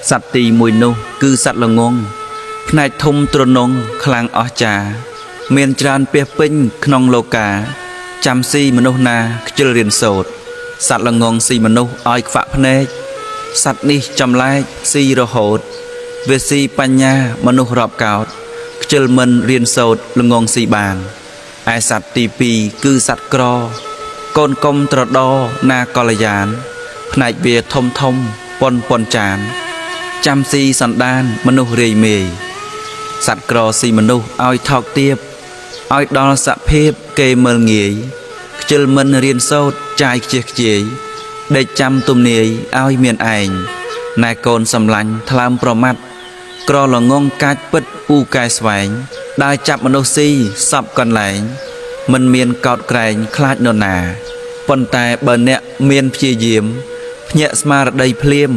សត្វទី1នោះគឺសត្វល្ងងផ្នែកធំទ្រនងខ្លាំងអស្ចារ្យមានច្រើនពាសពេញក្នុងលោកាចាំស៊ីមនុស្សណាខ្ជិលរៀនសូត្រសត្វល្ងងស៊ីមនុស្សឲ្យខ្វាក់ភ្នែកសត្វនេះចម្លែកស៊ីរហូតវាស៊ីបញ្ញាមនុស្សរាប់កោតខ្ជិលមិនរៀនសូត្រល្ងងស៊ីបានឯសត្វទី2គឺសត្វក្រកូនកុំត្រដរណាកល្យានផ្នែកវាធំធំប៉ុនប៉ុនចានចាំស៊ីសន្តានមនុស្សរាយមេយសត្វក្រស៊ីមនុស្សឲ្យថោកទាបឲ្យដល់សភាពគេមើលងាយខ្ជិលមិនរៀនសូត្រចាយខ្ជិះខ្ជាយដេកចាំទំនាយឲ្យមានឯងណែកូនសំឡាញ់ថ្លើមប្រមាត់ក្រល្ងងកាច់ពិតពូកែស្វែងដើរចាប់មនុស្សស៊ីសពកន្លែងមិនមានកោតក្រែងខ្លាចនរណាប៉ុន្តែបើអ្នកមានព្យាយាមភ្ញាក់ស្មារតីភ្លាម